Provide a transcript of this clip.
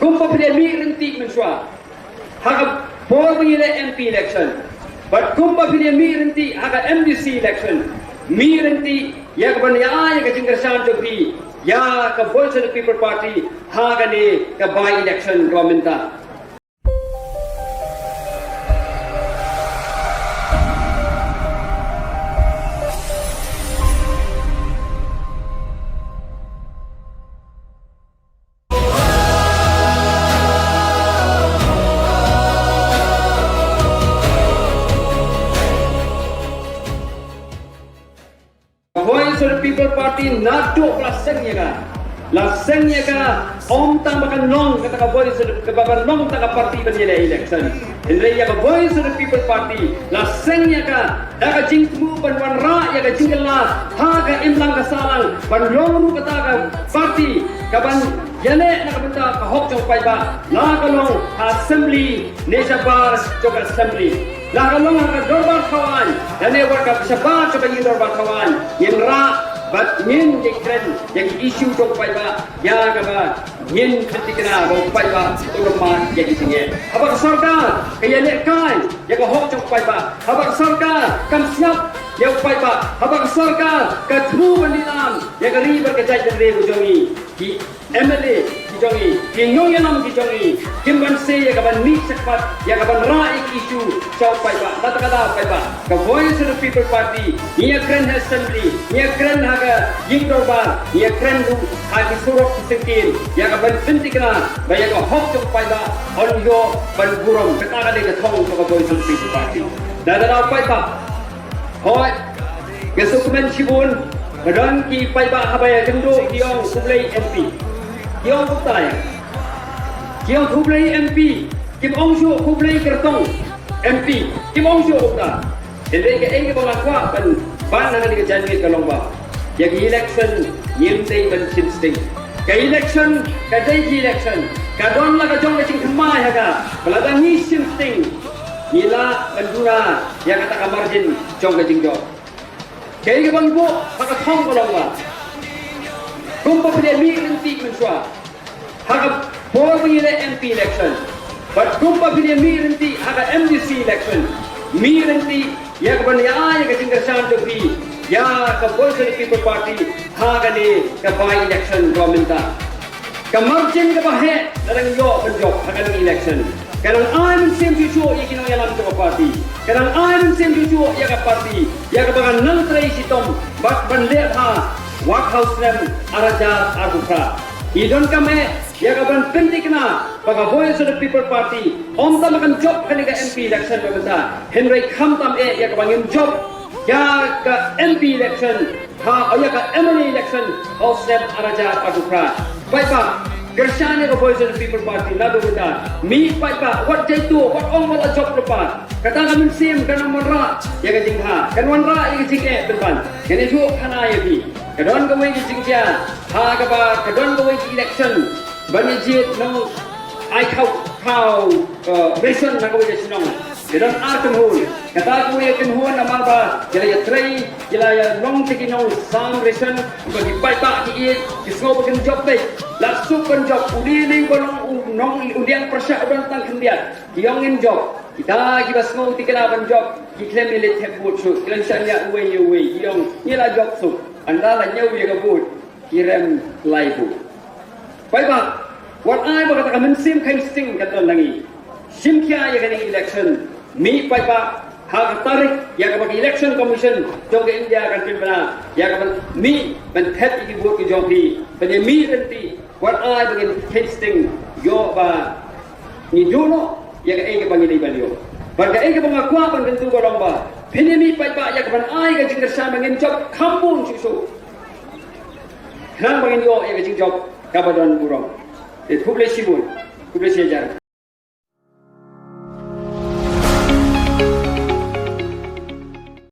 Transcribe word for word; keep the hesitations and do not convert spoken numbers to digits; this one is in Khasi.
Kumba phi la mih ryntih mynshuwa ha ka por ba ngi leh M P election, bad kumba phi la mih ryntih ha ka M D C election, mih ryntih ïa ka ban ïa ïa ka jingkyrshan jong phi ïa ka Voice of the People Party ha kane ka by election kaba mynta. Voice of the People Party naduh ba la seng ïa ka, la seng ïa ka, ym tang ba kan long kata ka Voice of the, kaba kan long tang ka party ban ïaleh election. Hynrei ïa ka Voice of the People Party la seng ïa ka da ka jingthmu ban wanrah ïa ka jingkylla ha ka imlang ka sahlang, ban long ruh kata ka party kaban ïaleh na ka bynta ka hok jong u paidbah, la ka long ha assembly ne shabar jong ka assembly, la ka long ha ka dorbar thawaiñ lane wat ka shabar jong ka ïing dorbar thawaiñ, ngin rah bad ngin ïakren ïa ki issue jong u paidbah, ïa kaba ngin pynthikna ba u paidbah un ym mad ïa ki jingeh. Haba ka sorkar ka ïalehkai ïa ka hok jong u paidbah, haba ka sorkar kam sngap ïa u paidbah, haba ka sorkar ka thmu ban lilam ïa ka ri bad ka jaitbynriew ka jong ngi, ki M L A ki jong ngi, ki nongïalam ki jong ngi, kim banse ïa ka ban mih shakhmat, ïa ka ban rah ïa ki issue sha u paidbah. Lada ka da u paidbah, ka Voice of the People Party, ngi ïakren ha assembly, ngi ïakren ha ka ïing dorbar, ngi ïakren ruh ha ki surok ki syngkien, ïa ka ban pynthikna ba ïa ka hok jong u paidbah yn ïoh ban burom. Kata ka dei ka thong jong ka Voice of the People Party. Lada ka da u paidbah, hooid, nga sngewkmen shibun ba don ki paidbah haba ïakynduh ki ong khublei M P. Ki ong kumta ïa, ki ong khublei M P. Kim ong shuh khublei kyrtong M P. Kim ong shuh kumta. Hynrei kaei kaba nga kwah ban ban ha kane ka janmiet ka long ba ïa ka election ngim dei ban shim sting. Ka election ka dei ka election. Ka don la ka jong ka jingthymmai ha ka ba lada ngi shim sting, ngi lah ban duna ïa kata ka margin jong ka jingjop. Kaei kaba ngi buh ha ka thong ka long ba kumba phi la mih ryntih mynshuwa ha ka por ba ngi leh M P election, bad kumba phi la mih ryntih ha ka M D C election, mih ryntih ïa ka ban ïa ai ïa ka jingkyrshan jong phi ïa ka Voice of the People Party ha kane ka by election kaba mynta. Ka margin kaba heh ka dang ïoh ban jop ha kane ka election. Ka dang ai mynsiem shuh shuh ïa ki nongïalam jong ka party. Ka dang ai mynsiem shuh shuh ïa ka party, ïa kaba kan nang trei shitom bad ban leh bha wat ha u snem ar hajar arphew phra. Ngi donkam eh ïa ka ban pynthikna ba ka Voice of the People Party ym tang ba kan jop kane ka M P election ba mynta, hynrei khamtam eh ïa kaba ngin jop ïa ka M P election, ha, ïa ka M L A election ha u snem ar hajar arphew phra. Paidbah, kyrshan ïa ka Voice of the People Party naduh mynta. Mih paidbah, wat jaituh, wat ong wat la jop lypa. Kata ka mynsiem kan wanrah ïa ka jingkha, kan wanrah ïa ka jingeh pynban. Ngan ïathuh khana ïa phi. Ka don kawei ka jingjia ha kaba ka don kawei ka election ban ïa jied nong ai khaw, khaw, eh, ration na kawei ka shnong. Ka don ar kynhun. Kata kawei ka kynhun namar ba ki la ïatrei, ki la ïa long ki nongsam ration, ba ki paidbah ki ïeit, ki sngew ba kin jop beit. La suk ban jop, u dei dei ba long u nong u liang pyrshah u don tang khyndiat. Ki ong ngin jop. Kita kiba sngew thikna ban jop, ki khlem ïa leit thep vote shuh. Ki la shah ïa uwei ïa uwei, ki ong ngi la jop suk. Ynda la ñiew ïa ka vote, ki rem lai buh. Paidbah, wat ai ba kata ka mynsiem kheiñ sting kan don na ngi. Shim khia ïa kane ka election. Mih paidbah ha ka tarik ïa kaba ka Election Commission jong ka India kan pynbna ïa ka ban mih ban thep ïa ki vote ki jong phi. Ban ïa mih ryntih, wat ai ba ngin kheiñ sting ïoh ba ngi duh noh ïa kaei kaba ngi dei ban ïoh. Bad kaei kaba nga kwah ban kyntu ka long ba phin ïa mih paidbah ïa ka ban ai ka jingkyrshan ba ngin jop kham bun shuh shuh. Khnang ba ngin ïoh ïa ka jingjop kaba don burom. Te khublei shibun. Khublei shihajar.